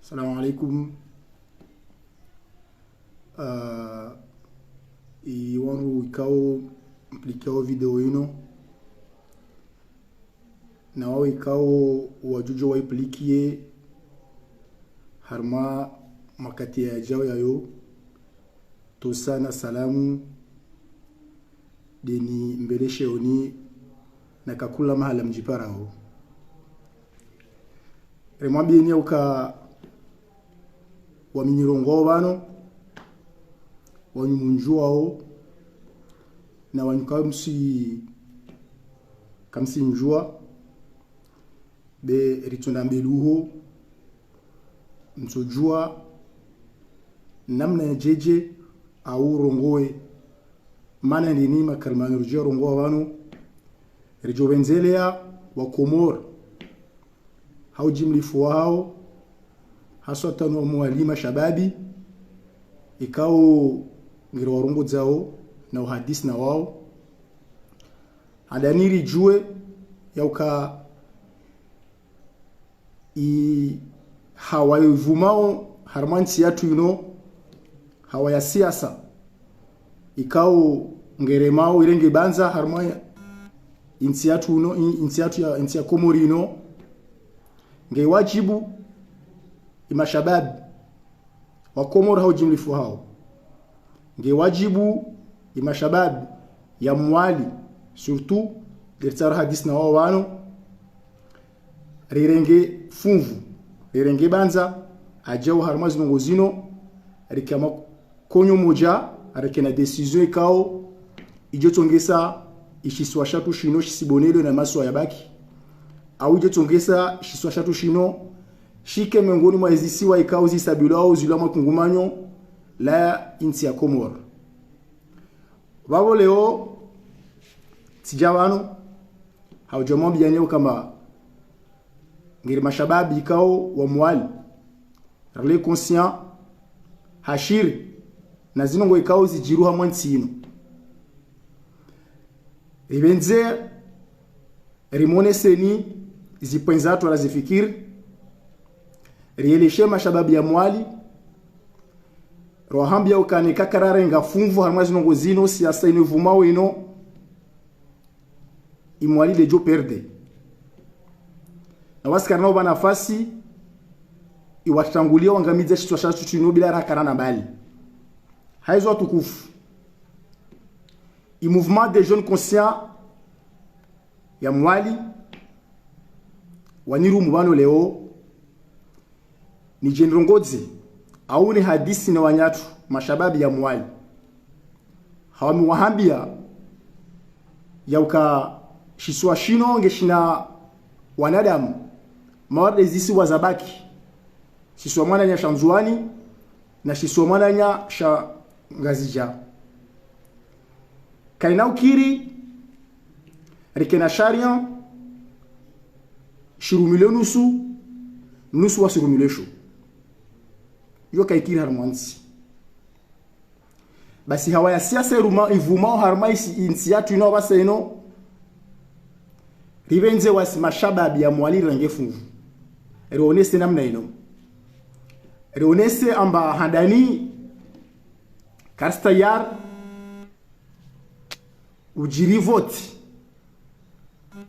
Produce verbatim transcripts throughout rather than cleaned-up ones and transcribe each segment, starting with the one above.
Salamu alaikum. Ah, i wandru ikao mplikao video inu, na wao ikao wadjudjo waiplikie harumwa makati yadjao yayo, ntsusa na salamu, deni mbelesheoni na kakula mahala mdjiparao. Rimwambieni uka wami nirongowao pvanu, wanyu mundjuwao, na wanyu kamsi, kamsi ndjuwa, be ritsonda mbeli uho, mtsodjuwa namna yadjedje au rongowe. Mana ndini makalima nirudjia rongowa pvanu, ridjo pvendzelea wa Komori ha ujimlifu wahao, haswatan wa Mwali mashababi, ikao ngiri warongodzao na uhadisi na wao. Handani ridjuwe ya uka i hawa ivumao harumwa ntsi yatru inu, hawa ya siasa, ikao ngeremao irenge bandza harumwa ntsi yatru inu, i-, ntsi yatru ya, ntsi ya Komori inu, nge wajibu i mashababi wa Komori ha ujimlifu hao. Nge wajibu i mashababi ya Mwali, surtout, ngeritsaro hadisi na wao pvanu, rirenge funvu, rirenge bandza, adjao harumwa zindrongo zinu, rike makonyo modja, rike na décision ikao idjo tsongesa ishisiwa shatru shinu shisibonelwe na masiwa yabaki, au idjo tsongesa ishisiwa shatru shinu shike mengoni mwa izisiwa ikao zisabilwao zilwa mwa kungumanyo la intsi ya Komori. Pvapvo leo, tsidja pvanu, ha udja mwambiani ukamba ngeri mashababi ikao wa Mwali, rele conscient, hashiri na zindrongo ikao zidjiru harumwa ntsi inu. Ripvendze rimoneseni zipvendza twala zifikiri, rieleshe mashababi ya Mwali, rwahambia ukana eka kararenga funvu harumwa zindrongo zinu, siasa inu ivumao inu, i Mwali ndedjo perdre. Na wasi karina upva nafasi, iwatrangulia wangamidza shisiwa shatru shinu bila raha karina mbali. Haizo watukufu, i Mouvement des Jeunes Conscients ya Mwali, wanirumu pvanu leo, nidje nirongodze, au nihadisi na wananyatru, mashababi ya Mwali. Hawami wahambia, ya uka shisiwa shinu ngeshina wanadamu, mawarde zisiwa zabaki, shisiwa mwananya sha Ndzuwani, na shisiwa mwananya sha Ngazidja. Kaina ukiri, rike na sharia, shirumilwe nusu, nusu wasirumilwe sho. Iyo kaikiri harumwa ntsi. Basi hawa ya siasa iruma, ivumao harumwa isi, intsi yatru inu apvasa inu, ripvendze wasi mashababi ya Mwali rirenge funvu, rionese namna inu. Rionese amba handani, karisi tayari udjiri voti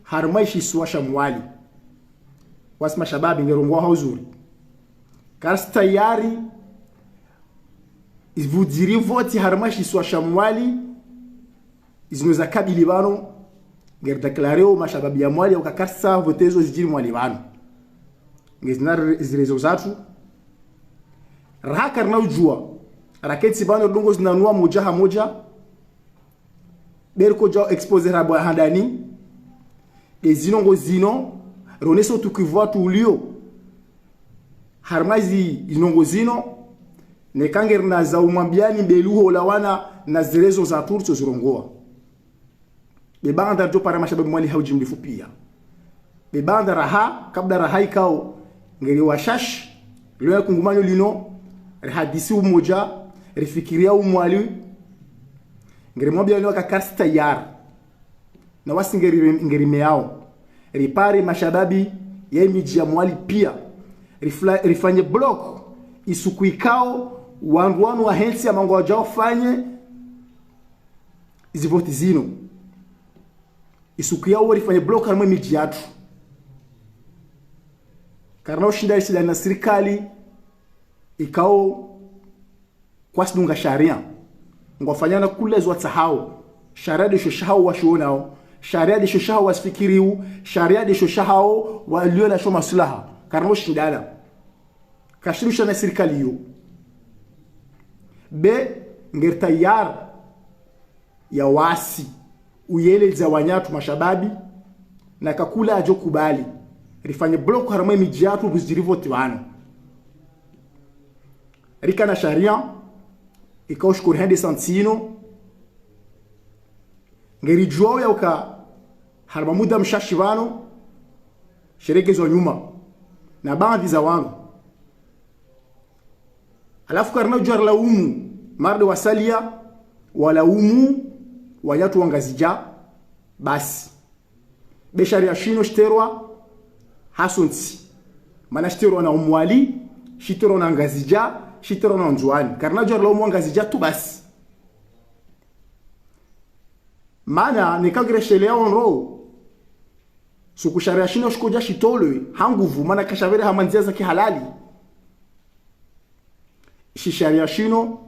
harumwa ishisiwa sha Mwali. Wasi mashababi ngerongoa ha uzuri. Karisi tayari ivudjiri voti harumwa ishisiwa sha Mwali, izinu zakabili pvanu, ngeri déclareo mashababi ya Mwali, ya uka karisi vote izo zidjiri Mwali pvanu. Ngezina re-, zirezo zatru. Raha karina udjuwa, raketsi pvanu ridungo zinanua modja ha modja, be rikodja exposer habwa handani, de zindrongo zinu, ronese utukufu watru ulio harumwa zi, zindrongo zinu, neka ngerina za umwambiani mbeli uho ulawana na zirezo zatru ritso zirongoa. Be baanda ridjo para mashababi Mwali ha ujimlifu pia. Be baanda raha, kabla raha ikao, ngeri washashi, leo ya kungumanyo linu, rihadisi umodja, rifikiria Umwali, ngeri mwambiani uka karisi tayari. Na wasi ngeri, ngeri meao. Ripare mashababi ya imidji ya Mwali pia. Rifla-, rifanye bloc isuku ikao wandru wanu wahentsi ama ngwadjo ufanye zivoti zinu. Isuku yao rifanye bloc harimwa emidji yatru. Karina ushinda rishindane na sirikali ikao kwasidunga sharia. Ngwafanyao kula ziwatsahao. Sharia ndesho shahao washionao. Sharia ndesho shahao wasifikiriyo. Sharia ndesho shahao walio nasho maslaha. Karina ushindana. Kashirusha na sirikali iyo. Be, ngeri tayari ya wasi uyeledza wanyatru mashababi, na kakula adjo kubali rifanye bloc harimwa emidji yatru buzidjiri voti wanu. Rika na sharia ikao shukuri hende santsino. Ngeri djuwao ya uka harimwa muda mshashi wanu shiregezwa nyuma na baadhi za wanu. Halafu karina udjo rilaumu, marde wasalia walaumu wanyatru wa Ngazidja basi. Be sharia shino shiterwa hasontsi. Mana shiterwa na Mwali, shiterwa na Ngazidja, shiterwa na Ndzuwani. Karina udjo rilaumu wa Ngazidja tu basi. Mana neka ngireshelea ondro, suku sharia shino shikodja shitolwe ha nguvu, mana kashapvere harumwa ndzia za kihalali. Shi sharia shino,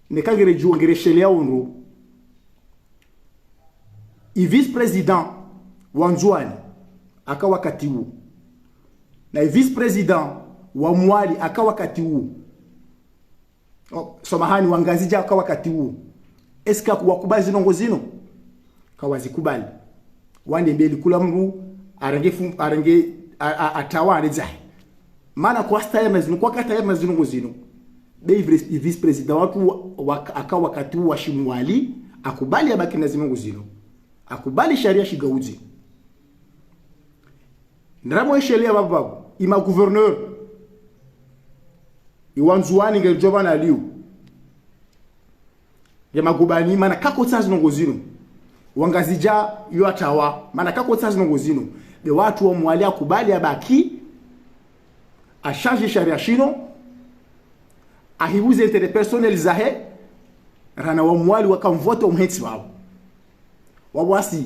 neka ngiredjuwa ngireshelea ondro, i vice-président wa Ndzuwani aka wakati uwo, na i vice-président wa Mwali aka wakati uwo, oh, samahani, wa Ngazidja aka wakati uwo, est-ce que wakubali zindrongo zinu? Kawazikubali. Wande mbeli, kula mndru arenge fu-, arenge, a, a, atawa aredzahe. Mana kwasi tayari na zinu, kwaka tayari na zindrongo zinu. Be i vice-, i vice-président watru wa, wa, aka wakati uwo wa shi Mwali, akubali abaki na zindrongo zinu. Akubali sharia shigaudze. Ndramo eshelea babu babu, i ma gouverneur, i wa Ndzuwani ngeri djo pvana liu. Nge magobani, mana kakotsaha zindrongo zinu. Wa Ngazidja yo atawa, mana kakotsaha zindrongo zinu. Be watru wa Mwali akubali abaki, ashanje sharia shino, ahibuze intérêt personnel zahe, rana wa Mwali wakamvote wamhentsi wao. Wawasi,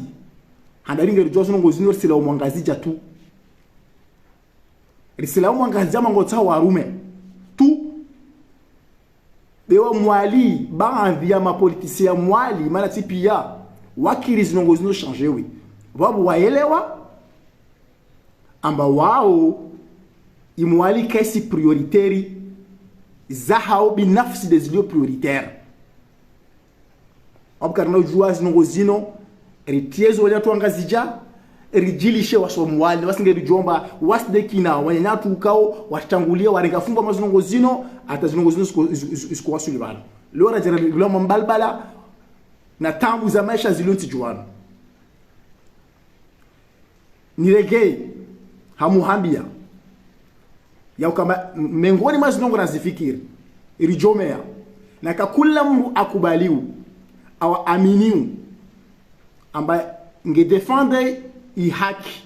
handa ringeri djuwa zindrongo zinu risilaumu wa Ngazidja tu. Risilaumu wa Ngazidja mangotsaha warume tu. Be wa Mwali, baadhi ya ma politiciens ya Mwali, mana tsi piya, wakiri zindrongo zinu shanjewe. Babu waelewa, amba wao, i Mwali kaisi prioritaire, zahao binafsi nde zilio prioritaire. Wabu karina udjuwa zindrongo zinu, ritriye zo wanyatru wa Ngazidja, ridjilishe wasi wa Mwali, wasi ngeri djomba, wasi nde kina, wanyatru ukao, watangulia, warenga fumba mwa zindrongo zinu, hata zindrongo zinu ziko, ziko, ziko, ziko wasuli pvanu. Leo radjara lula mambalbala, na taabu za maesha zilio ntsi djuwanu. Nirenge, hamuhambia. Ya ukamba, m-, mengoni mwa zindrongo nazifikiri, iridjomeya, na kakula mndru akubaliu, awa aminiu, amba nge défendre i haki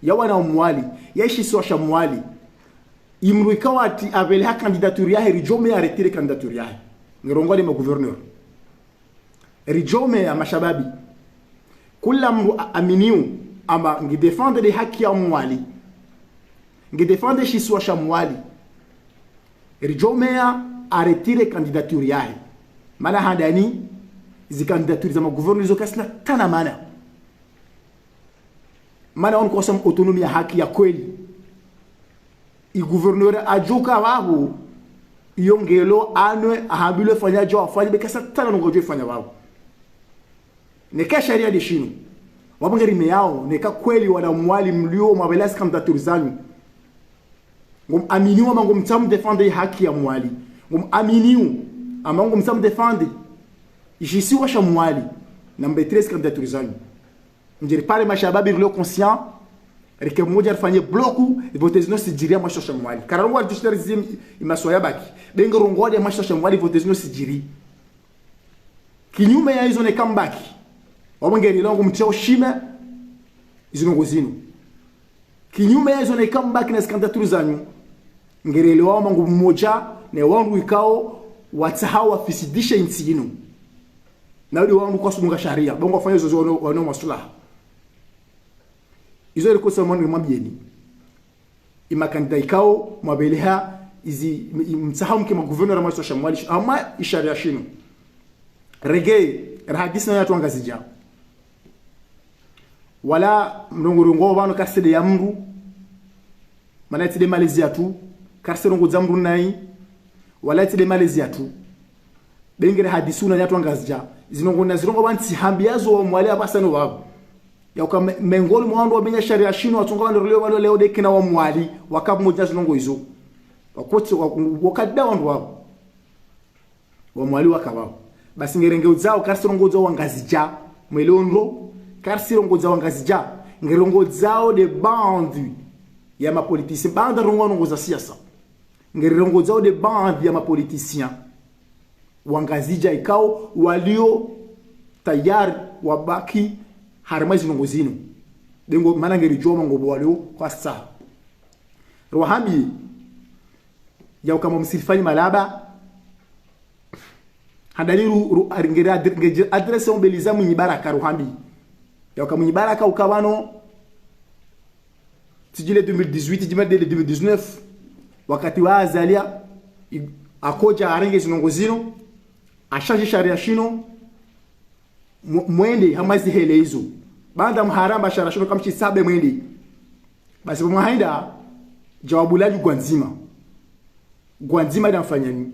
ya wana wa Mwali, ya ishisiwa sha Mwali. I mndru ikao ati apveleha candidature yahe, iridjomeya aretire candidature yahe. Ngirongoa nde ma gouverneur. Ridjomeya mashababi. Kula mndru a-, aminiu, amba ngi défendre nde haki ya Mwali. Ngi défendre ishisiwa sha Mwali. Ridjomeya aretire candidature yahe. Mana handani, zi candidature za ma gouverneur zo kazina tana mana. Mana wanu kwasa autonomie ya haki ya kweli. I gouverneur adjoka pvapvo, iyo ngelo anwe, ahambilwe fanya djo afanye, be kasa tana nungo djo ifanya pvapvo. Neka sharia nde shinu. Wabu ngeri meyao, neka kweli wana Mwali mlio mwapveleha zi candidature zanyu. Ngom aminiu amba ngom tsamu défendre i haki ya Mwali. Ngom aminiu amba ngom tsamu défendre ishisiwa sha Mwali. Na mretire zi candidature zanyu. Ndjeri pare mashababi rilio conscient, rike mmoja rifanye bloc, i vote zinu zidjiri ya mwa ishisiwa sha Mwali. Kararongoa ridjushinda rizim i masiwa ya baki. Be ngirongoa nde mwa ishisiwa sha Mwali, i vote zinu zidjiri. Kinyume ya izo neka mbaki, wabu ngeri longo mtria ushime, i zindrongo zinu. Kinyume ya izo neka mbaki na zi candidature zanyu, Ngerelewao mangu mmoja ne wandru ikao watsaha wafisidishe intsi inu. Na udi wandru kwasumunga sharia, ba ngwafanya zozo wano, wano maslaha. Izo ilikosa mwana mwambieni. Imakandida ikao mwabeleha izi, i, mtsaha mke maguvernera mwa isiwa sha Mwali, ama isharia shinu. Renge, rahadisi na wananyatru wa Ngazidja. Wala mrongorongo pvanu kariside ya mndru, mana itsi de malezi yatru, karisirongoza mndru nayi, wala itsi de malezi yatru. Be ngerihadisi na wananyatru wa Ngazidja, zindrongoo na zindrongoo pvanu tsihambiazo wa Mwali apvasa no pvapvo. Yauka me-, mengoni mwa wandru wamenya sharia shinu, watsonga wandru leo, wandru leo de kena wa Mwali, waka pvwamoja zindrongoo izo. Wakotsi, wa-, wakada wandru wapvo. Wa Mwali waka pvapvo. Basi ngerengeudzao, karisirongodzao wa Ngazidja, mwelewe ndro, karisirongodzao wa Ngazidja, ngerongozao de baadhwi ya mapoliticiens, baadhwi rongoa ndrongoo za siasa. Ngerirongodzao de baadhwi ya mapoliticiens wa Ngazidja ikao walio tayari wabaki harimwa zindrongoo zinu. Be ngo, mana ngeridjuao mangu pvo walio kwasa. Ruhambi, yauka msirifanye malaba, handani ru, ru, ari-, ngeri adre-, ngeri adresse ombeliza Mwinyi Baraka ruhambi. Yauka Mwinyi Baraka uka pvanu, tsidjile deux mille dix-huit, tsidjima dele deux mille dix-neuf, wakati wa Azali, i-, akodja arenge zindrongoo zinu, ashanje sharia shinu, mw-, mwende hama zihele izo. Baanda mharamba sharia shinu kamshisabe mwende. Basi pvo mwahenda, djawabu ladju Gwandzima. Gwandzima damfanyani.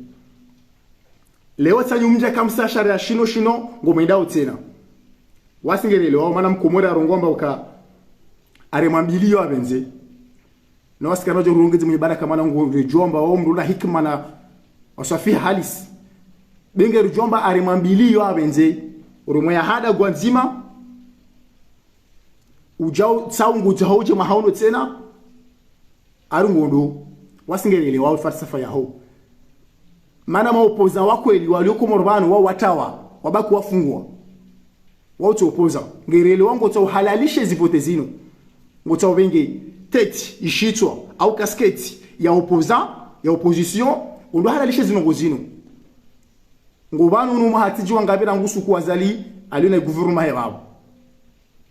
Leo tsanyu mdja kamsa sharia shinu shinu, ngomwendao tsena. Wasi ngerelewao, mana Mkomori arongoa amba uka, aremwa mbili yo apvendze. Na wasi kana djo rongeze Mwinyi Baraka mana ngu ridjuao amba wo mndru na hikima na waswafi halisi. Be ngeridjuao amba aremwa mbili yo apvendze. Urumwe ya hada Gwandzima, udjao tsaungu udjao udje mahaono tsena, ari ngondo, wasi ngerelewao falsafa yaho. Mana maopposants wa kweli, walio Komori pvanu, wao watawa, wabaki wafungwa. Wao tsi opposants. Ngerelewao ngotsao uhalalishe zivote zinu. Ngotsao pvenge tête, ishitswa, au casquette ya opposant, ya opposition, ngondo halalishe zindrongoo zinu. Ngo pvanu unu mwahatsidji wa ngapvi rangu suku Azali, alio na gouvernement he pvapvo.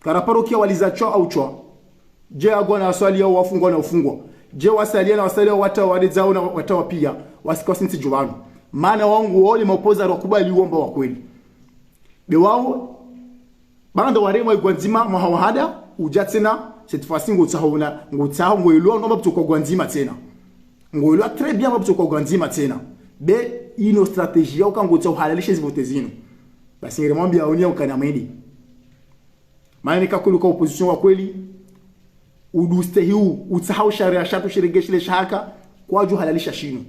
Kara parokia waliza tswa au tswa. Je agwa na waswali yao wafungwa na ufungwa. Je wasalia na wasali yao watawa wadedzao na watawa pia. Wasi-, wasi ntsidju pvanu. Mana wangu wole maopposants wakubali wamba wa kweli. Be wao, baanda waremwa Gwandzima mwaha wa hada, udja tsena, cette fois-ci ngotsaho una, ngotsaho ngoelewa amba pvutso kwa Gwandzima tsena. Ngoelewa très bien amba pvutso kwa Gwandzima tsena. Be inu stratégie yauka ngotsaho uhalalishe zivote zinu. Basi ngeremwambia unia ukana mwende. Mana nika kweli uka opposition wa kweli, uduste hiu, utsahao sharia shatru shirenge shile shahaka, kwadju halalisha shinu.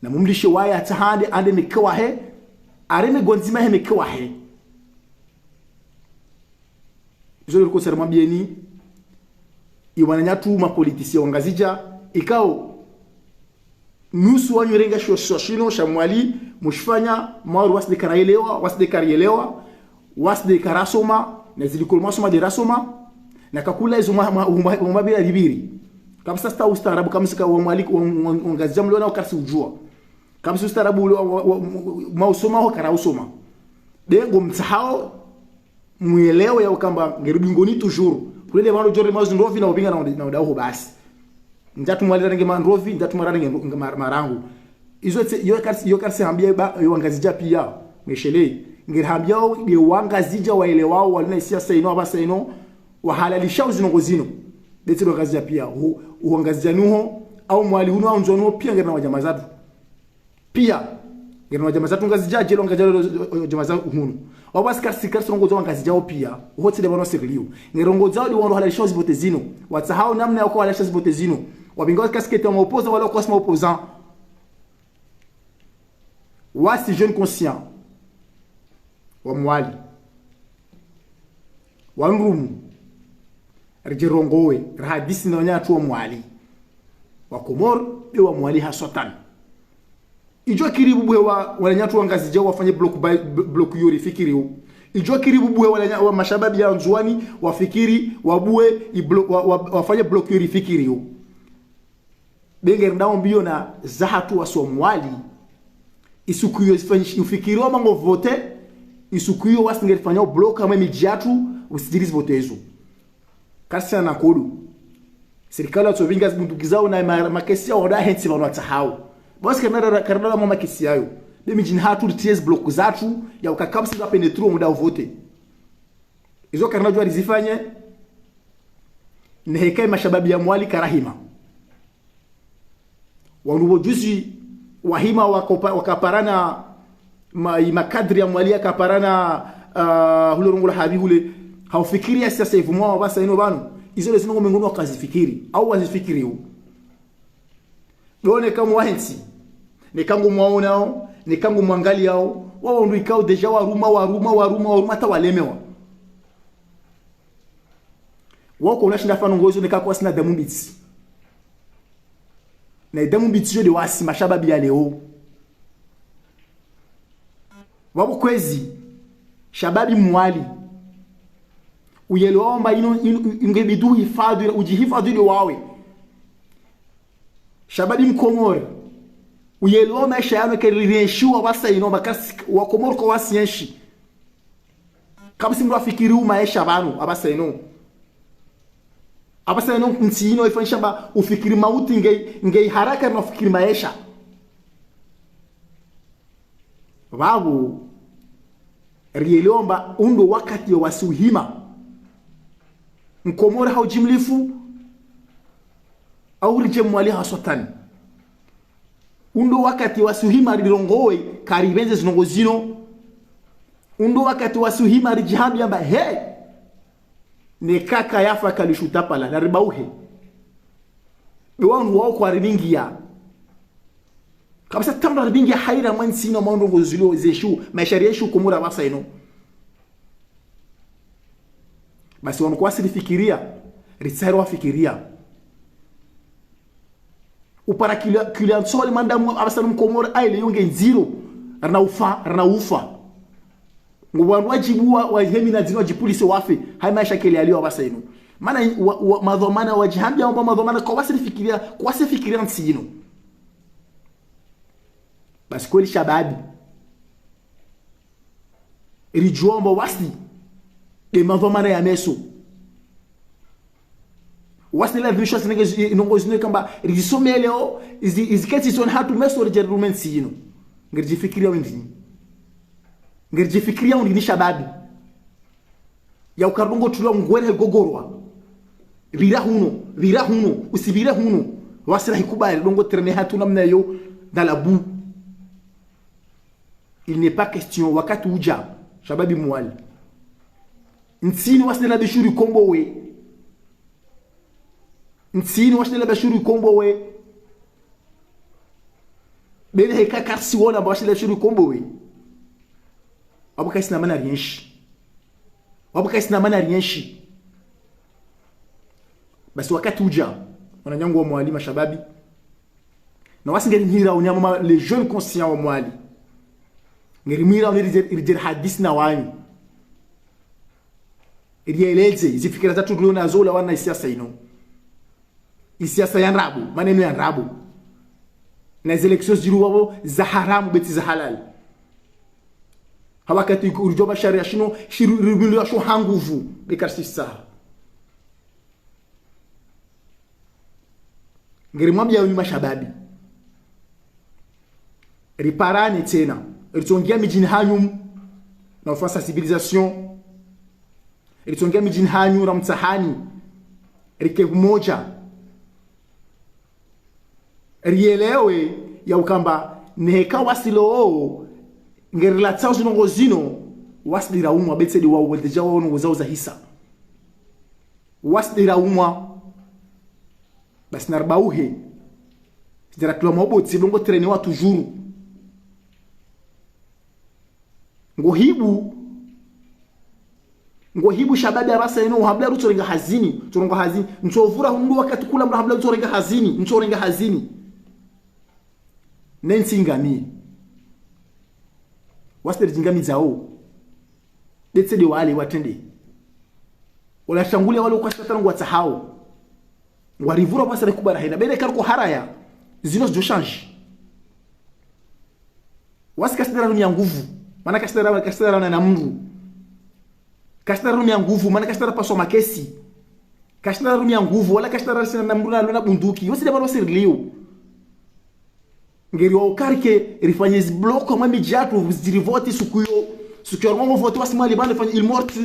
Na mumlishe waye atsaha ande, ande meke wahe, areme Gwandzima he meke wahe. Izo niriko sari mwambieni, iwananyatru mapoliticiens wa Ngazidja, ikao, nusu wanyu renga shiwa, shiwa shinu sha Mwali, mushifanya, mwaru wasi de karaelewa, wasi de karielewa, wasi de karasoma, na zilikolo mwasoma de rasoma, na kakula izo mwa, mwa, mwa, mwa, mwa bila libiri. Kamsa sta ustaarabu, kamsika wa Mwali, wa, wa, wa Ngazidja mlona wa karisi udjua. Kamsa ustaarabu ule wa, wa, wa, mwausoma, wa karausoma. Be ngomtsahao, mwelewe yauka amba ngerudi ngoni toujours. Kulele pvanu djore mazi ndrovi na upvinga na undi-, na udaho basi. Ntsatsu Mwali renge mandrovi, ntsatsu Mwali renge ndo-, nge mar-, marangu. Izo tse, yo karisi, yo karisi hambia ba, yo Wangazidja pia. Mweshele. Ngeri hambia o, de Wangazidja waelewao, walina siasa inu, apvasa inu, wahalalisha uzinu ngozinu. Betsi do Wangazidja pia. Hu, Wangazidja nuho, au Mwali unu, au Ndzuani uho, pia ngeri na wadjama zatru. Pia, ngeri na wadjama zatru Ngazidja, djelo Ngazidja, djama za hunu. Wapvasi karisi, karisi rongoza Wangazidja wo pia, uho tsi de pvanu siriliu. Ngeri rongoza wo de wandru wahalalisha zivote zinu. Watsahao namna ya uka wahalalisha zivote zinu. Wapvinga wasi casquette wa maopposants, wala kwasi maopposants. Wasi jeunes conscients. Wa Mwali. Wa ndrumu. Ridje rongowe, rahadisi na wananyatru wa Mwali. Wa Komori, be wa Mwali haswatan. Idjo kiri bubuhe wa, wananyatru wa Ngazidja wafanye bloc ba-, b-, bloc yo rifikiriyo. Idjo kiri bubuhe wananya-, wa mashababi ya Ndzuani wafikiri, wabuhe, i blo-, wa, wa, wafanye bloc yo rifikiriyo. Be ngeri ndao mbio na zahatru wasi wa Mwali. Isuku iyo zifanyishi, ufikiri wamba ngo vote, isuku iyo wasi ngeri fanya ubloka mwe midji yatru, usidjiri zivote ezo. Karisina na nkodo. Sirikali watsovinga zibunduki zao na ma-, makesi yao wada hentsi pvanu watsahao. Basi karina, karina mwa makesi yayo. Be midjini hatru ritriye zibloku zatru, ya uka kapvatsi za pénétrer wo muda uvote. Izo karina djuwa rizifanye, neheka ye mashababi ya Mwali karahima. Wandru pvo juzi wahima wakopa-, wakaparana, ma-, i makadri ya Mwali yakaparana, ah, hule rongola havi hule. Haufikiri ya siasa ivumwa wapvasa inu pvanu. Izo le zinu ngo mengoni wakazifikiri. Au wazifikiri u. Done kamu wahentsi. Neka ngo mwaonao, neka ngo mwangaliyao. Wao wandru ikao déjà waruma, waruma, waruma, waruma, hata walemewa. Wao ko unashinda fano ngozo neka kwasina damu mbitsi. Na idamu mbitsi yo de wasi mashababi ya leo. Wapvo kwezi, shababi Mwali. Uyelewa mba inu, inu, ingebidu hifadhi, udjihifadhi de wawe. Shababi Mkomori. Uyelewa maesha yanu keri rienshiwa wapvasa inu, makasi, wa Komori ko wasienshi. Kapvatsi mdru afikiri u maesha pvanu, apvasa inu. Apvasa inu ntsi inu ifanyisha mba ufikiri mauti nge, nge haraka na ufikiri maesha. Pvapvo, rielewa mba undo wakati ya wasi uhima. Mkomori hau jimlifu, au ridje Mwali haswatani. Undo wakati wasi uhima rirongowe, karipvendze zinongo zinu. Undo wakati wasi uhima ridjihambiya mba, he! Neka kayafa kalishuta pvala, naribauhe. Be wandru wao kwarivingiya. Kapvatsi tamra rivingiya haira mwa ntsi inu mwa ndrongo zilo zeshu, maesha yeshu Komori apvasa inu. Basi wanu kwasi rifikiriya, ritsahiri wafikiriya. Upara kila, kila nsoli mandamu apvasa nu Mkomori aile yonge ndziro, rina ufa, rina ufa. Ngo wandru wadjibu wa, wahemi na dzino wadjipulise wafe, hayi maesha kele yaliyo apvasa inu. Mana wa, wa, madhwamana wadjihambiya, wamba madhwamana kwasi rifikiriya, kwasi fikiriya ntsi inu. Basi kweli shababi. Ridjuwa mba wasi, de madhwamana ya meso. Wasi de ladhimishwa zinenge zi-, nongo zinu kamba, rizisomelewo, izi, izi ketsi zoni hatru meso ridje rirume ntsi inu. Ngeridjifikiriya wendrini. Ngeridjifikiriya wendrini shababi. Ya uka ridongo tulwa ngwere gogorwa. Pvira hunu, pvira hunu, usipvire hunu. Wasi rahikubali, ridongo trene hatru namna yo, dans la boue. Il n'est pas question, wakati udja, shababi Mwali. Ntsi inu wasi de la bishuri kombowe. Ntsi inu wasi de la bishuri kombowe. Be neheka karisi wona mba wasi de la bishuri kombowe. Wapvo karisina mana rienshi. Wapvo karisina mana rienshi. Basi wakati udja, wananyangu wa Mwali mashababi. Na wasi ngeri mwira unyama ma les jeunes conscients wa Mwali. Ngeri mwira uni ridje, ridje rihadisi na wanyu. Rieleze, izi fikira zatru tulio nazo ula wana isiasa inu. Isiasa ya ndrabo, maneno ya ndrabo. Na izi élections ziri wapvo za haramu be tsi za halali. Ha wakati uridjo mba sharia shinu, shiri, rimilio sho ha nguvu, be karisi saha. Ngeri mwambiya wenu mashababi. Riparane tsena. Ritsongiya midjini hanyu na ufanya sensibilisation. Ritsongiya midjini hanyu na mtsahani. Rike pvumoja. Rielewe ya ukamba neheka wasi lo ngeri latsao zinongo zinu, wasi de raumwa be tsi de wao, wende dja wao nongo zao zahisa. Wasi de raumwa. Basi naribauhe. Sidjara tulwa mwa ubotsi, ridongo trene wa toujours. Ngo hibu. Ngo hibu shababi apvasa inu, hambila rutsorenga hazini, tsorenga hazini. Ntsovura hundu wakati kula mra hambila rutsorenga hazini, ntsorenga hazini. Ne ntsi ngamiye. Wasi de ridjingamidzawo. Be tsi de wale watrende. Ola shangulia wale kwasi watano ngwatsahao. Ngwarivura pvasa de kubara hena. Be neka riko haraya. Zino zidjo change. Wasi kashindra rumia nguvu, mana kashindra, kashindra na mndru. Kashindra rumia nguvu, mana kashindra paswa makesi. Kashindra rumia nguvu, wala kashindra sina na mndru na lona bunduki. Yo si de balo sirlio. Ngeri wa ukari ke rifanye zi bloc mwa midji yatru, ziri vote suku yo. Suku yo rongo vote wasi Mwali bana fanye île morte.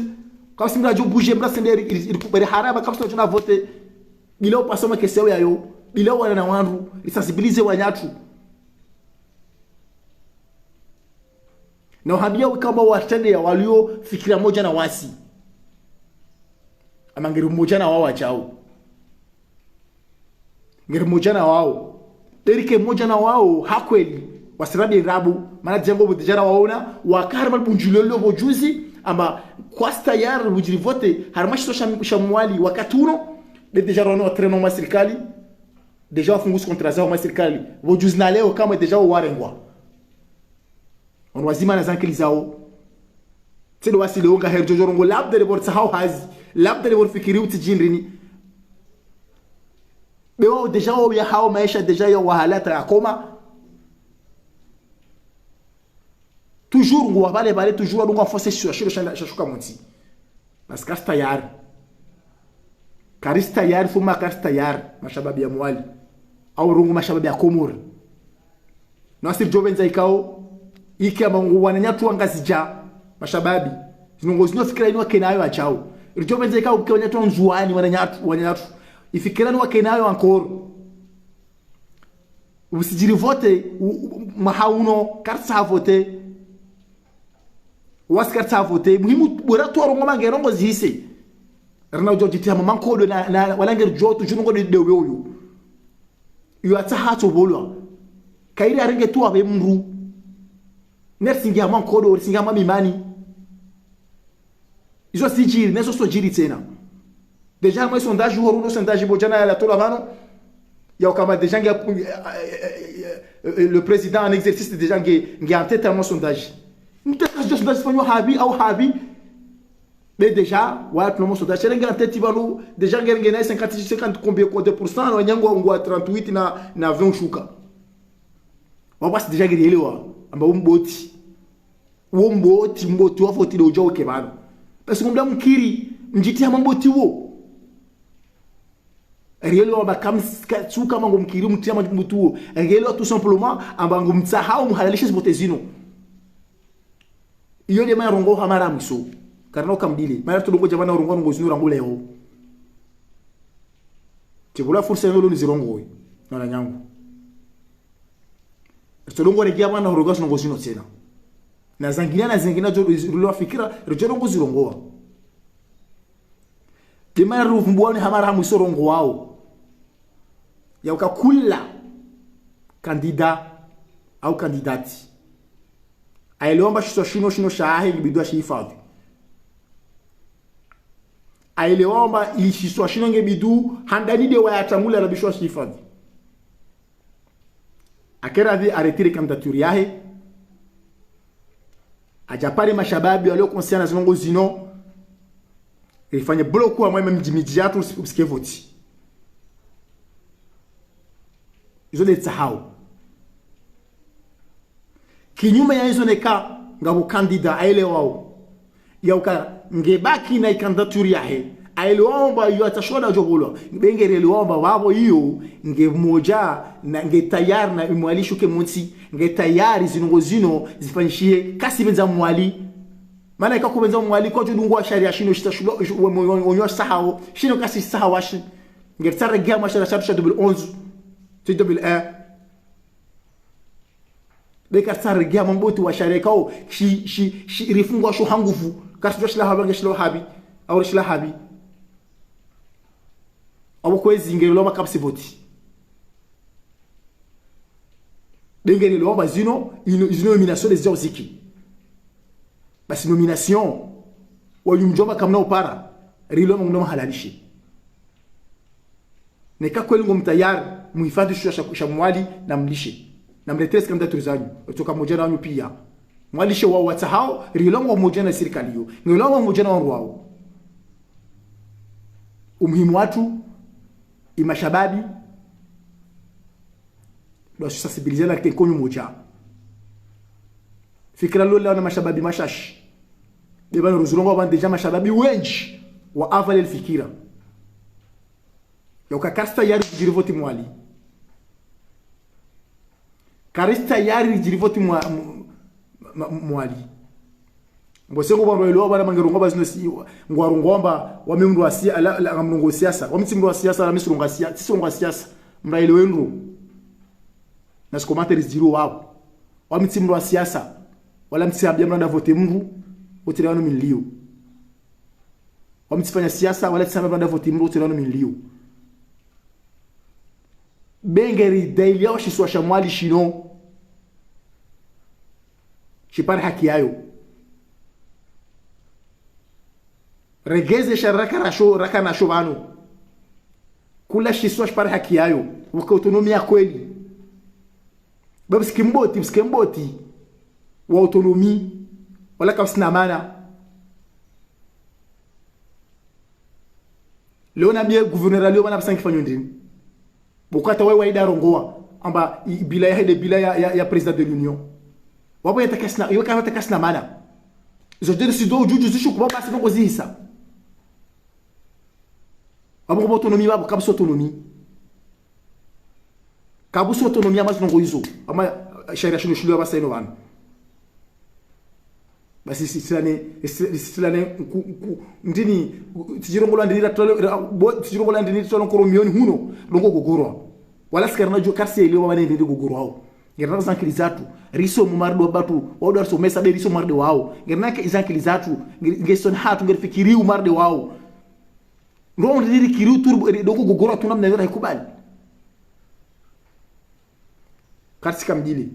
Kapvatsi mndru adjo bouger, mndru asende ri, ri, ri kubere haraba, kapvatsi adjo na vote. Bila upaswa makesi yayo, bila uwana na wandru, ri sensibiliser wananyatru. Na uhambiya wikamba watrende ya walio fikira modja na wasi. Ama ngeri modja na wao wadjao. Ngeri modja na wao. Derike modja na wao, ha kweli, wasirabe rabu, mana déjà ngo pvo déjà rawaona, wakara mali bundjulio lio pvo juzi, ama kwasi tayari budjiri vote, harimwa shisiwa sha, sha Mwali wakati uno, be déjà rawaona watreno mwa sirikali, déjà wafungusi contrat zao mwa sirikali, pvo juzi na leo kamwe déjà wo warengwa. Wanu wazima na zankili zao. Tsi ndo wasi leo nga heri djodjo rongoa, labda le pvo ritsahao hazi, labda le pvo rifikiri utsi djindrini. Be wao déjà wao ya hao maesha déjà ya wahala ta ya koma. Toujours ngo wapvale pvale, toujours wadunga force sio shilo sha, sha shuka montsi. Basi karisi tayari. Karisi tayari, fuma karisi tayari, mashababi ya Mwali. Au rongoa mashababi ya Komori. Na wasi ridjo pvendza ikao, ike ama ngo wananyatru wa Ngazidja, mashababi. Zino ngo zino fikira inu wakenayo wadjao. Ridjo pvendza ikao, ike wananyatru wa Ndzuwani, wananyatru, wananyatru. Ifikira inu wakenayo encore. Usidjiri vote, u, u, mwaha uno, karitsaha vote. Wasi karitsaha vote. Muhimu, bora tu warongoa mangeri rongoa zihise. Rina udjo djitiha mwa mankodo na, na, wala ngeri djo tu, djunongo de, de uwe uyu. Uyu atsaha atso pvolwa. Kairi arenge tu apve mndru. Nerisingia mwa nkodo, risingia mwa mimani. Izo zidjiri, nezo zo djiri tsena. Déjà, mwe sondage, horo no sondage, bo djana ya la tola pvanu. Ya ukamba déjà nge, eh, eh, eh, eh, le président en exercice déjà nge, nge en tête à mon sondage. Mteka sio sondage fanywa havi, au havi. Be déjà, wa tuno mo sondage, nge en tête pvanu, déjà nge, nge na cinquante, cinquante combien de pourcents, no, nyangu ngwa trente-huit na, na vingt shuka. Wapvasi déjà nge elewa, amba umboti. Wo mboti, mboti wa vote de udja uke pvanu. Parce que mda mkiri, mdjitiha mwa mboti wo. Rielewa amba kam, ka, tsuka mango mkiri, mdjitiha mwa mboti wo. Rielewa tout simplement, amba ngo mtsahao muhalalishe zi vote zino. Iyo de mana rongoa ha mara mwiso. Karina ukamdile. Mana todongo dja mana rongoa ndrongo zino rangu leo. Tsi pvola fursa inu lo nizirongoe. Nona nyangu. Ritodongo regia mana rongoa zindrongo zino tsena. Na zangina, na zangina djo, ri, ri, fikira, ridjo dongo zirongoa. De mana ruvumbuwa ni ha mara ha mwiso rongoao. Ya uka kula candidat au candidate. Aelewa amba shisiwa shino, shino shahe, nge bidi ashihifadhi. Aelewa amba ishisiwa shino nge bidi, handani de wayatrangula rabishwa ashihifadhi. Ake radhi aretire candidature yahe. Adja pare mashababi walio conscients na zindrongo zino. Rifanye bloc wa mwe midji, midji yatru usi, usike vote. Izo de tsahao. Kinyume ya izo neka, ngapvo candidat aelewao. Ya uka nge baki na icandidature yahe. Aelewao amba iyo atsashoda djo pvolwa. Be nge rielewao amba pvapvo iyo nge modja na nge tayari na Mwali shuke montsi. Nge tayari zindrongo zino zifanyishihe kasi pvendza Mwali. Mana ika kupvendza Mwali kwadjo dunga sharia shino shita shulo, sh-, wo, wo, wo, wonyo sahao. Shino kasi sahao washi. Nge ritsaregea mwa sharia shatru sha deux mille onze. Tsi deux mille un. Be karitsaregea mwa mboti wa sharia kao, shi, shi, shi, rifungwa sho ha nguvu. Karitsidjua shila havi, nge shilo havi. Au shila havi. Abo kwezi nge loma kapvatsi vote. Be nge lilo amba zino, ino, zino nomination de zao ziki. Basi nomination, wanyu mdjomba kamna upara, riloma mno mahalalishe. Neka kweli ngo mtayari, muhifadhi shisiwa sha, sha Mwali na mlishe. Na mletere zi candidature zanyu, ritsoka modja na wanyu pia. Mwalishe wao watsahao, rilongo modja na sirikali yo. Nge rilongo modja na wandru wao. Umuhimu watru, imashababi, Ndo sensibiliser na ke konyo moja. Fikira lilo lawa na mashababi mashashi. Be pvanu ruzirongoa pvanu déjà mashababi wendji wa avalé fikira. Yauka kartsi tayari ridjiri voter Mwali. Kartsi tayari ridjiri voter Mwa-, Mwa-, Mwali. Ngo sengo pvandru waelewa pvanu mangero ngwamba zinu si, ngwarongoa amba, wami mndru wa sia-, la, la, mndru wa siasa. Wami tsi mndru wa siasa, wala mi tsirongoa sia-, tsirongoa siasa. Mndru waelewe ndro. Na zi commentaires zidjiri wao. Wami tsi mndru wa siasa. Wala mi tsihambia mndru nda voter mndru, wotsile wanu mi nilio. Wami tsifanya siasa, wala tsihambia mndru nda voter mndru, wotsile wanu mi nilio. Be ngeri dailiao shisiwa sha Mwali shinu. Shipare haki yayo. Regeze sha raka nasho, raka nasho pvanu. Kula shisiwa shipare haki yayo. Waka autonomie ya kweli. Ba pvusike mboti, pvusike mboti wa autonomie. Wala kapvusina mana. Leo nambie gouverneur alio pvanu apvasa ngifanyo ndrini. Bo kata waye waida rongoa. Amba i-, bila ya hede, bila ya, ya, ya président de l'Union. Wapvo yataka sina, yaka yataka sina mana. Izo djeri sido ujuju zishu kuba basi nongo zihisa. Wapvo kuba autonomie wapvo, kapvusu autonomie. Kapvusu autonomie ama zinongo izo. Ama, eh, sharia shinu shiliwa pvasa inu pvanu. Basi si-, silane, si-, silane, ku, ku, ndrini, tsidjirongoa ndrini ratolo, ra-, bo, tsidjirongoa ndrini ratolo nkoro mioni hunu, ndrongo gogorwa. Wala si karina djuwa kartsi yaelewa wana ndrini gogorwa wao. Ngerina zankili zatru, risomo marde wa batru, wao ndo warisomesa be risomo marde wao. Ngerina ke zankili zatru, nge-, nge soni hatru, ngerifikiri umarde wao. Ndo ndrini rikiri uturu, ri-, ndrongo gogorwa tu namna yora ikubali. Kartsi kamdjili.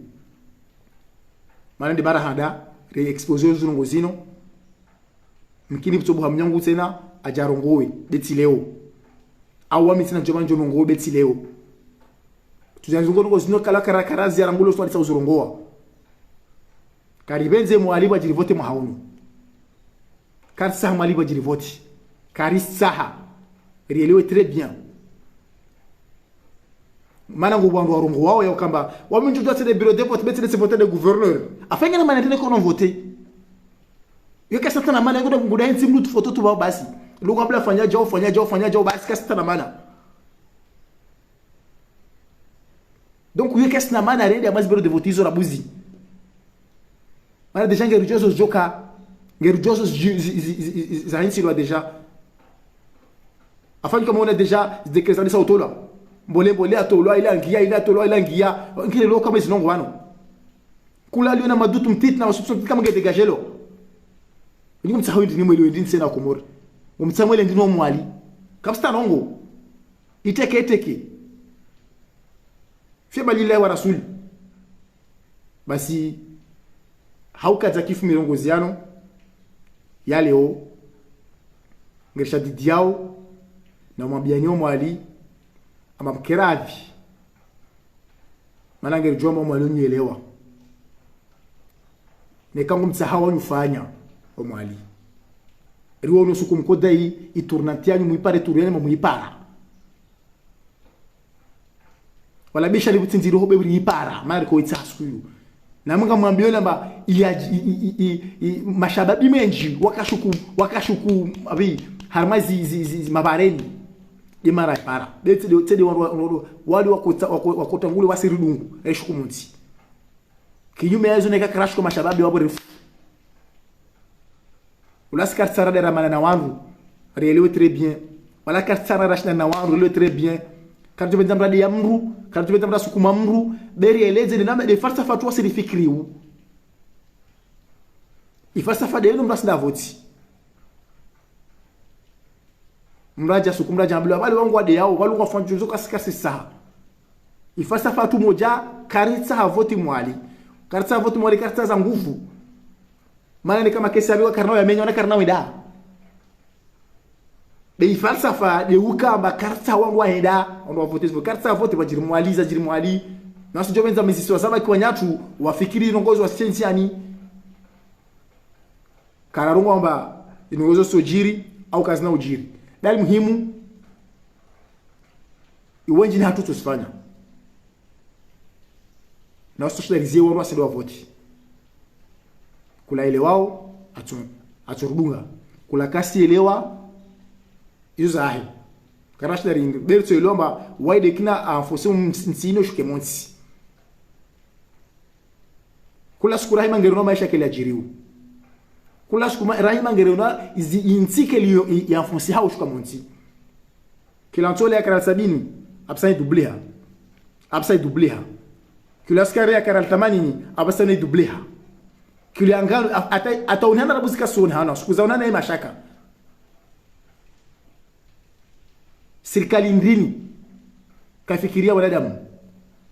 Mana nde mara handa, re exposer zindrongo zinu. Mkini pvutso buha mnyangu tsena, adjarongowe, be tsi leo. Au wami tsina djomba ndjo nongowe, be tsi leo. Tudzandzungo ndrongo zinu kala kara, kara ziara ngulo swali sa uzurongoa. Karipvendze Mwali pvwadjiri voter mwaha unu. Karitsaha Mwali pvwadjiri voter. Karitsaha. Rielewe très bien. Mana ngo wandru warongoao yao kamba, wami ndjo djuwa tsende bureau de vote, be tsende tsi voter nde gouverneur. Afanye na mana tende kono voter. Yo kasa tana mana nguda, nguda hentsi mndru tu photo tu pvao basi. Luka mbila fanya djao, fanya djao, fanya djao, basi kasa tana mana. Donc, yo kasa na mana rende ama zi bureau de vote izo rabuzi. Mana déjà ngeri djuwa zo zidjoka, ngeri djuwa zo zi-, zi-, zi-, zi-, zi-, zahentsiwa déjà. Afanye kama ona déjà, zi décret zandisa utolwa. Mbole mbole atolwa, ila ngia, ila atolwa, ila ngia. Ngile lo kama zinongo wanu. Kula liona madutu mtiti na wasupiso mtiti kama nge dégagé lo. Nyi mtsaha wendrini Mwali, wendrini tsena Komori. Mtsaha Mwali ndrini wa Mwali. Kapvusina ndrongo. Iteke, iteke. Fi sabilillahi wa rasuli. Basi, hauka dza kifu mirongo ziyano, ya leo, ngerishadidiyao, na umwambianyi o Mwali, amba mkeradhi, mana ngeridjuwa amba o Mwali onyuelewa. Neka ngu mtsaha wanyu fanya, o Mwali. Riwo no suku mkoda i, i tournante yanyu, muipare tour yanyu, muipara. Wala bisha li pvutsi ndziro ho be buri ipara, mana riko itsa suku yu. Na munga mwambiyo lamba, iya, i, i, i, i, i, mashababi mendji, wakashuku, wakashuku, abi, harumwa zi, zi, zi, zi mabareni. Ye mara ipara. Be tsede, tsede wa, wa, wa, wali wakotsa, wako-, wakotsa ngule wasiri dungu, eshuku muntsi. Kinyume ya izo neka karashuku mashababi wabo refu. Wala si karitsara de ramana na wandru, rielewe très bien. Wala karitsara rashina na wandru, rielewe très bien. Karitsu pvendza mradi ya mndru, karitsu pvendza mradi sukuma mndru, be rieledze ni namna de falsafa tu wasirifikiriu. I falsafa de inu mradi sina voti. Mradja suku, mradja ambilwa, pvale wangu wade yao, pvale wangu wafanya djuzo kasi, kasi saha. I falsafa tu moja, karitsaha voti Mwali. Karitsaha voti Mwali, karitsaha za nguvu. Mana ni kama kesi abiwa karina ya menya, wana karina wenda. Be i falsafa, de ukamba, karitsaha wangu wahenda, wandru wa vote zivo, karitsaha voti pvwadjiri Mwali, zadjiri Mwali. Nasi djo pvendza mizisiwa zaba kiwa nyatu, wafikiri ndrongozi wa sensi yani. Kararongoa amba, inu wezo so djiri, au kazina udjiri. Dali muhimu, iwendji ni hatru tusifanya. Na wasi tsu shida rizie wandru wasi ndo wavoti. Kula elewao, atsu, atsurudunga. Kula kasi elewa, izo zahe. Karina shida ringi, be ritso elewa amba, waye nde kina a enfoncé ntsi inu ishuke montsi. Kula suku rahima ngarionao maesha kele yadjiriwo. Kula suku ma-, rahima ngarionao izi intsi kele yo, i, ya enfoncé hau ishuka montsi. Kila ntsu ole ya karali sabini, apvasa ni doublé ha. Apvasa ni doublé ha. Kila sukari ya karali thamanini, apvasa ni doublé ha. Kila ngano, a-, ata, ata unihana rabuzi kasoni hana, suku za unihana ye mashaka. Sirikali ndrini, kafikiria wanadamu,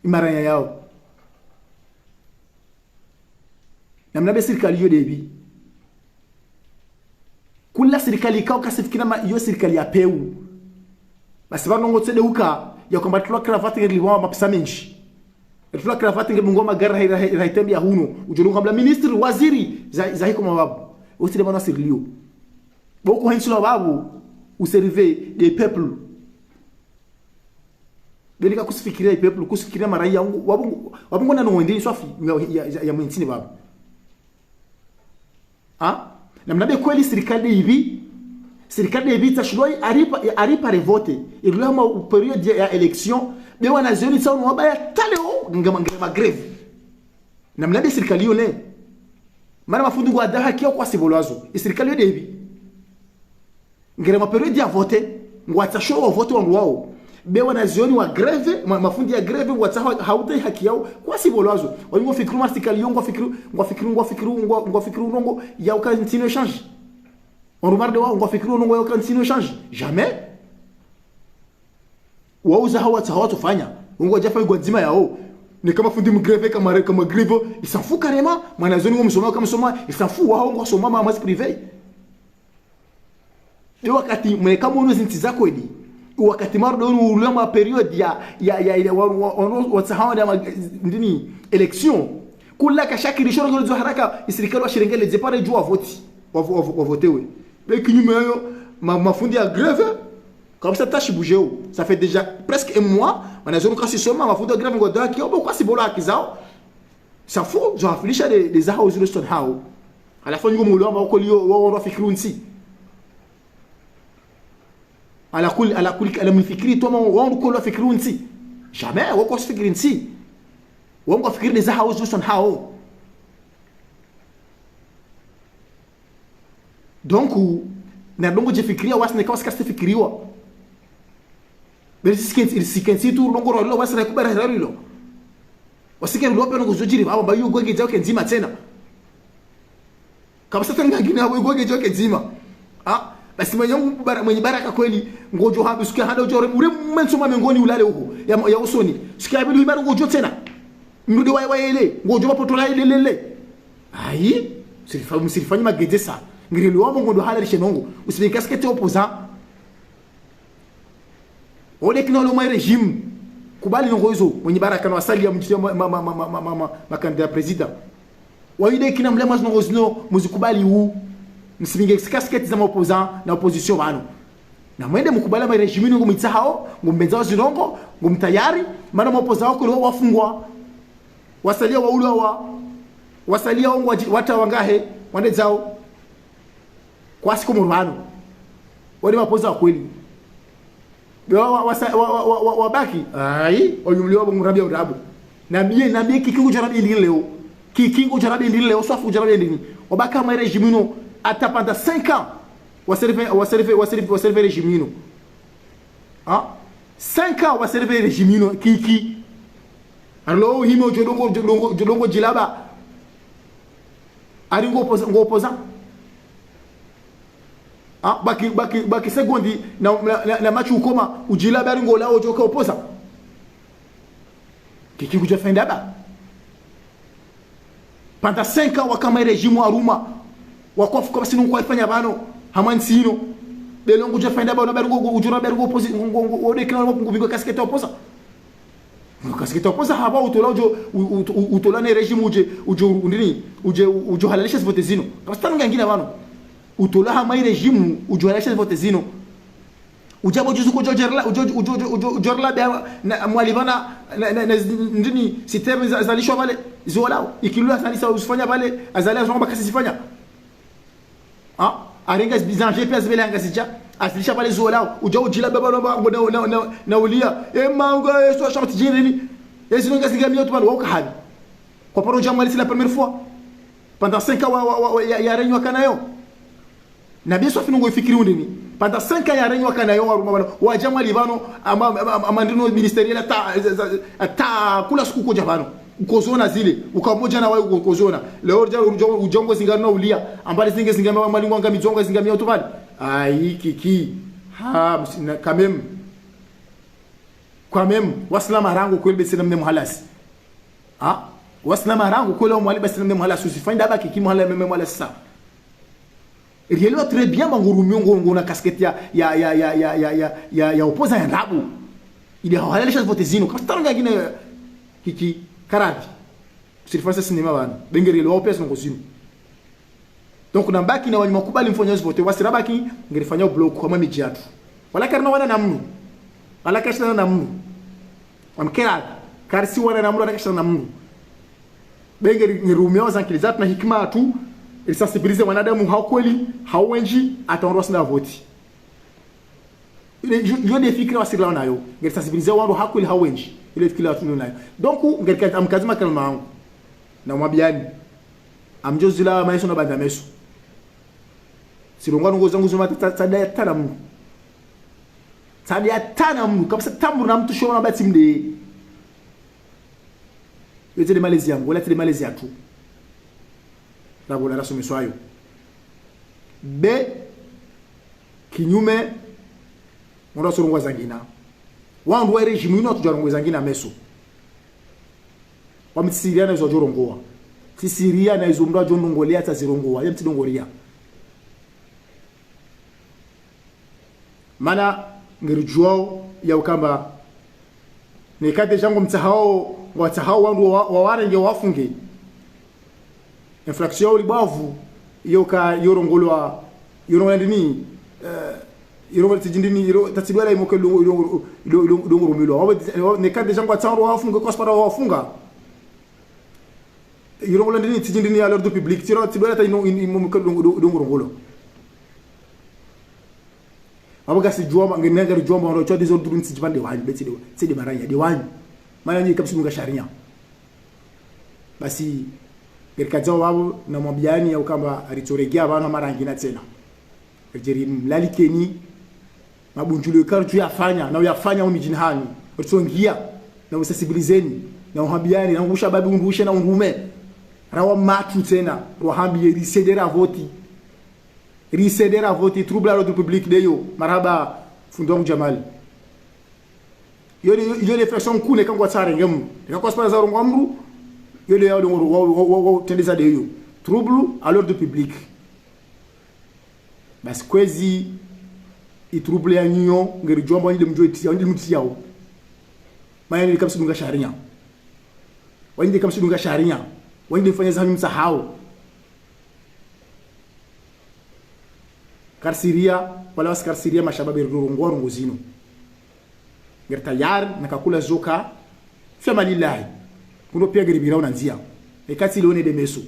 imaranya yao. Na mnambe sirikali yo ndepvi. Kula sirikali ikao kasifikira ma-, iyo sirikali ya pewu. Basi pvanu ngo tsende uka, ya kwamba tulwa cravate ngeli wa mapesa mendji. Tulwa cravate ngeli ngwa magari rahi, rahi, rahi tembi ya hunu. Udjo nunga mbela ministre, waziri, za, za hiko mababu. Osi nde mana sirikali yo. Boko hentsi la babu, userve nde peuple. Be nika kusifikiria i peuple, kusifikiria maraya, wabu, wabu ngona no wende swafi, ya, ya, ya, ya mwintsini babu. Ha? Na mnambe kweli sirikali ndepvi, sirikali ndepvi tsashulwa aripa, aripa revote, irulama période ya, ya élection, be wanazioni tsawo wabaya taleo, ngama, ngama grève. Na mnambe sirikali yo ne. Mana mafundi ngwadaha kiyo kwasi volwazo. I sirikali yo ndepvi. Ngere ma période ya vote, ngwatsasho wa vote wandru wao. Be wanazioni wa grève, ma-, mafundi ya grève, ngwatsaha hauta haki yao, kwasi volwazo. Wao ngwafikiri ma sirikali yo, ngwafikiri, ngwafikiri, ngwafikiri, ngwa-, ngwafikiri unongo, ya uka ntsi inu échange. Wandru marde wao, ngwafikiri unongo ya uka ntsi inu échange. Jamais. Wao za hawa tsaha watsofanya. Ngwadja fanya ngwa ndzima yao. Ni kama fundi mu grève, kama re-, kama grève, il s'en fout carrément. Mwanazioni ngomsoma, kama soma, il s'en fout, wao ngwasoma ma, ma privé. Nde wakati mweka mwono zintsi za kweli. Wakati mardo unu ulama période ya, ya, ya, ya, wa, wa, wa, wa, watsahawa ya ma-, ndini, élection. Kula kashakiri shoro ngelo zo haraka, i sirikali washirengele dze pare djuwa voti. Wa, wa, wa, wavotewe. Be kinyume yo, ma, mafundi ya grève, kabisa tsashi bougé wo. Ça fait déjà presque un mois, wanazioni kasisoma, mafundi ya grève ngwadaha kiyo, bo kwasi volwa haki zao. S'en fout, zo hafilisha nde, nde za hao zilo stone hao. Halafu nyingo mulo amba uko liyo, wa, wa, wafikiri ntsi. Ala kuli, ala kuli, ala mfikiri tu ama wao uko wafikiri ntsi. Jamais, wao kwasifikiri ntsi. Wao ngwafikiri nde za hao zilo stone hao. Donc, na ndrongo djefikiriwa, wasi neka wasi kasifikiriwa. Beli sikensi, sikensi tu ndrongo rwalilo, wasi na kubara rwalilo. Wasi ke rwalilo pia ndrongo zodjiri, abo ba yugo ngedjao ke ndzima tsena. Kabisa tsena ngina abo yugo ngedjao ke ndzima. Ah, basi mwenye bara-, mwenye baraka kweli, ngodjo hambi suke handa udjo ure, ure mwenso ma mengoni ulale uko, ya, ya usoni. Suke ya pvili himba ngodjo tsena. Mrudi wa, wa ele, ngodjo mapoto la ele, le, le. Ayi, msirifa-, msirifanye magedze sa. Ngiri lwa mo ngondo halalishe ndrongo. Usibe casquette opposant. Ode kina lo ma régime. Kubali ndrongo izo. Mwenye baraka no asali ya mdjiti ya ma, ma, ma candidat président. Wayude kina mlema zindrongo zino muzikubali u. Msibinge casquette za ma opposant na opposition pvanu. Na mwende mukubali ma régime inu ngomwitsahao, ngombedzao zindrongo, ngomtayari, mana ma opposant wako leo wafungwa. Wasalia waulwa wa, wasalia wongo wadji-, wata wangahe, wande dzao. Kwasi Komoro pvanu. Wale ma opposant wa kweli. Be wa, wa, wasa-, wa, wa, wa, wa, wabaki. Ayi, oyumliwa bongo rabia urabu. Nambie, nambie kiki ngudjo rabia ndini leo. Kiki ngudjo rabia ndini leo, swafu ngudjo rabia ndini. Wabaka ma régime inu, hata pendant cinq ans. Waserve, waserve, waserve, waserve régime inu. Ha? Cinq ans waserve régime inu, kiki. Arlo hime udjo ndrongo, udjo ndrongo, udjo ndrongo djilaba. Ari ngo opposant, ngo opposant. Ha? Baki, baki, baki seconde na, na, na, na match ukoma, udjilaba ari ngo lao udjo ka opposant. Kiki ngudjo fanya ndaba. Pendant cinq ans, waka ma régime waruma. Wakwafuka basi nungu kwaifanya pvanu. Hama ntsi inu. Be leo ngudjo fanya ndaba, no bari ngo, udjo na bari ngo opposi-, ngo, ngo, ngo, ode kina ngo, ngo, ngo, casquette opposant. Ngo casquette opposant haba utola udjo, u-, u-, u-, utola ne régime udje, udje, ndini, udje, udje halalisha zivote zinu. Rasta nungu ngina pvanu. Utola hama i régime, udje halalisha zivote zinu. Udja pvo juzi kudjo djerela, udjo, udjo, udjo, udjo, udjo rela bia na, mwalipvana, na, na, na, ndini, siteme za, zalishwa pvale, ziwolao. Ikilula zalisa uzifanya pvale, Azali azonga baka sizifanya. Ha? Arenga zibizan G P S pvale hanga zidja, azilisha pvale ziwolao. Udja udjila baba na, na, na, na, na ulia. E manga, e so shamati djirini. E zino ngazi ngamiyo tu pvale, wauka hali. Kwa paro udja mwalisi la première fois. Pendant cinq ans wa, wa, wa, wa, ya, ya règne wakanayo. Na bien sûr, finu ngo ifikiri undini. Pendant cinq ans ya règne wakanayo waruma pvanu. Wadja mwalipvano, ama, ama, ama, ama ndrino ministériel ata, ata, kula suku kodja pvanu. Ukozona zile, uka modja na wayi uko-, ukozona. Leo udja, udja, udja ngo zinga no ulia. Ambali zinge zinga ma-, malingo anga midzonga zinga miya utupali. Ayi, Kiki. Ha, msi-, na, quand même. Quand même, wasi na marangu kweli be tsi namna muhalasi. Ha? Wasi na marangu kweli wa mwali be tsi namna muhalasi. Usifanye daba Kiki muhala meme muhalasi sa. Rielewa très bien, ba ngurumiwa ngo, ngona casquette ya, ya, ya, ya opposant ya ndrabo. Ile hahalalisha vote zinu. Kastaro ngina Kiki, karabi. Surface cinéma pvanu. Be ngerielewa opes nongo zinu. Donc, nambaki na wanyu makubali mfanya zivote, wasi rabaki, ngerifanya bloc, hama midji yatru. Wala karina wana na mnu. Wala karina na mnu. Amkera, karisi wana na mnu, wala karina na mnu. Be ngeri, ngerumia wazankili zatru na hikima yatru, ili sensibiliser wanadamu ha ukweli, ha uwendji, ata wandru wasina voti. Ile, yo, yo nde fikira wasi rila nayo. Ngeri sensibiliser wandru ha ukweli ha uwendji. Ile fikira wasi rila nayo. Donc, ngeri ka-, amkazi makalima yangu. Na mwambiani. Amdjo zila maheso na bandza meso. Silonga nongo zangu zuma ta-, ta-, tsadi ya tana mnu. Tsadi ya tana mnu. Kabisa tambu na mtu shoma batsi mde. Yo tsi nde malezi yangu, wala tsi nde malezi yatru. Rabo la rasomeswa yo. Be, kinyume, mndru asorongoa zangina. Wandru wa régime inu watsudja rongoa zangina meso. Wami tsisiriya na izo wadjo rongoa. Tsisiriya na izo mndru adjo ndrongolea tsazirongoa. Ye mtsi ndrongoriya. Mana, ngeridjuwao ya ukamba, neka déjà ngo mtsahao, ngo watsahao wandru wa, wa, warenge wafunge. Infraction ya ulibwavu, iyo ka, iyo rongolwa, iyo rongolwa ndini, eh, iyo rongolwa tsidji ndini, iyo tatsidwala imoke lo, lo, lo, lo, lo, lo ngurumilwa. Wawe, wawe, neka déjà ngo watsahao wafunge, kwa spara wafunga. Iyo rongolwa ndini, tsidji ndini ya l'ordre public, tsidwala ta ino, ino, imoke lo, lo, lo ngurumilwa. Abo kasi djuwa, nge nanga djuwa, mwa rocho désordre ntsi djipvande wanyu, be tsi nde, tsi nde maranya, nde wanyu. Mana nyi kabisa mdunga sharia. Basi, ngeri kadza wabo, na mwambiani ya ukamba ritsoregea pvanu ha mara ngina tsena. Ridjeri mlalikeni, mabundjulu yeka ritsu yafanya, na uyafanya umidjini hanyu. Ritsongia, na usensibilizeni, na uhambiani, na ungusha babi undushe na undume. Rawa matru tsena, rwahambiye risendera voti. Risendera voti, trouble à l'ordre public ndeyo, marahaba, fundi wangu Jamal. Yo nde, yo nde infraction nkuu neka ngwatsarenge mndru. Neka kwa spara za urongoa mndru, yo nde ya urongoa, wa, wa, wa, wa, tendeza ndeyo. Trouble à l'ordre public. Basi kwezi, i trouble yanyu iyo, ngeri djuwa amba wanyu nde mdjo itriya, wanyu nde mtriyao. Mana nyi kabisa dunga sharia. Wanyu nde kabisa dunga sharia. Wanyu nde mfanya zanyu mtsahao. Karisiriya, wala wasi karisiriya mashababi ridjo rongoa ndrongoo zinu. Ngeri tayari, na kakula zoka, fi amanillahi. Kuno piya ngeri pvirao na ndziya. Eka tsi leo ne nde meso.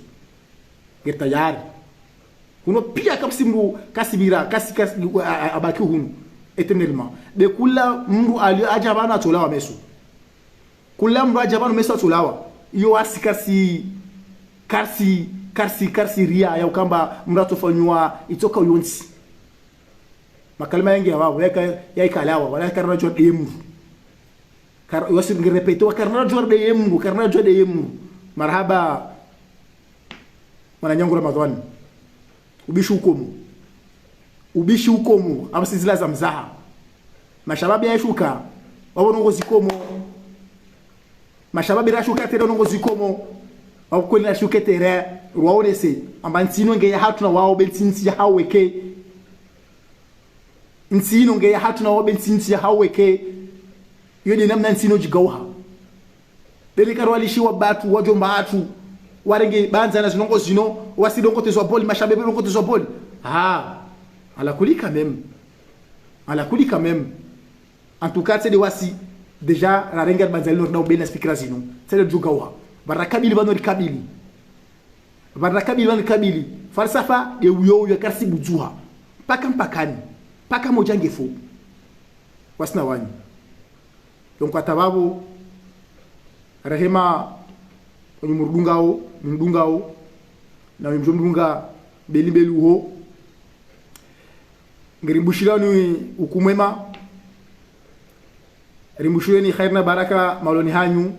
Ngeri tayari. Kuno piya kabisa mndru kasipvira, kasi, kasi, a, a, abaki hunu. Éternellement. Be kula mndru ali adja pvanu atsolawa meso. Kula mndru adja pvanu meso atsolawa. Iyo wasi karisi, karisi, karisi, karisiriya ya ukamba mndru atsofanywa itsoka uyontsi. Makalima yenge ya wabo, yaka, ya ikalawa, wala karina djuwa nde mndru. Kar-, wasi ngerepete, wa karina djuwa nde mndru, karina djuwa nde mndru. Marahaba, mwananyangu Ramadhwani. Ubishi ukomo. Ubishi ukomo, amba si zila za mzaha. Mashababi yashuka, wabo ndrongoo zikomo. Mashababi rashuka terrain ndrongoo zikomo. Wabo kweli rashuke terrain, rwaonese. Amba ntsi inu nge ya hatru na wao be ntsi ntsi ya haweke. Ntsi inu nge ya hatru na wao be ntsi ntsi ya haweke. Iyo nde namna ntsi inu djigauha. Beli karwalishiwa batru, wadjomba atru, warenge bandza na zindrongoo zinu, wasi ndrongoo tezwa boli, mashababi ndrongoo tezwa boli. Ha, ala kuli quand même. Ala kuli quand même. En tout cas, tsi de wasi, déjà, rarenga bandzali norina ubena spikira zinu. Tsi de djuga wa. Pvanu rakabili, pvanu rikabili. Pvanu rakabili, pvanu rikabili. Falsafa, de uyo, uyo, karisi budzuha. Paka mpakani. Paka modja nge fo. Wasi na wanyu. Donc, hata pvapvo, rehema, onyu murudungao, mdungao, na onyu mdjo mdunga, beli beli uho. Ngeri mbushirani uku mwema. Rimbushireni khairi na baraka maoloni hanyu.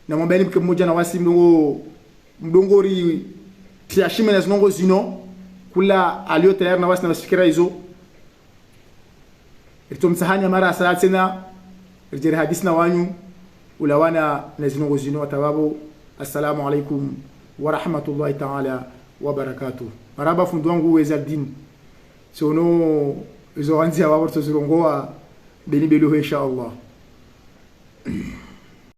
Na mwambeni mke mdzima na wasi mdungo, mdungo ri tiashime na zinongo zinu. Kula alio tayari na wasi na mafikira izo. Rito msahanya mara asala tsena. Ridjeri hadisi na wanyu. Ulawana na zinongo zinu hata pvapvo. Assalamu alaikum wa rahmatullahi ta'ala wa barakatuh. Marahaba fundi wangu Ezaldine. Tsono, izo wandzia wapvo rito zirongoa, beni beli uho, insha Allah.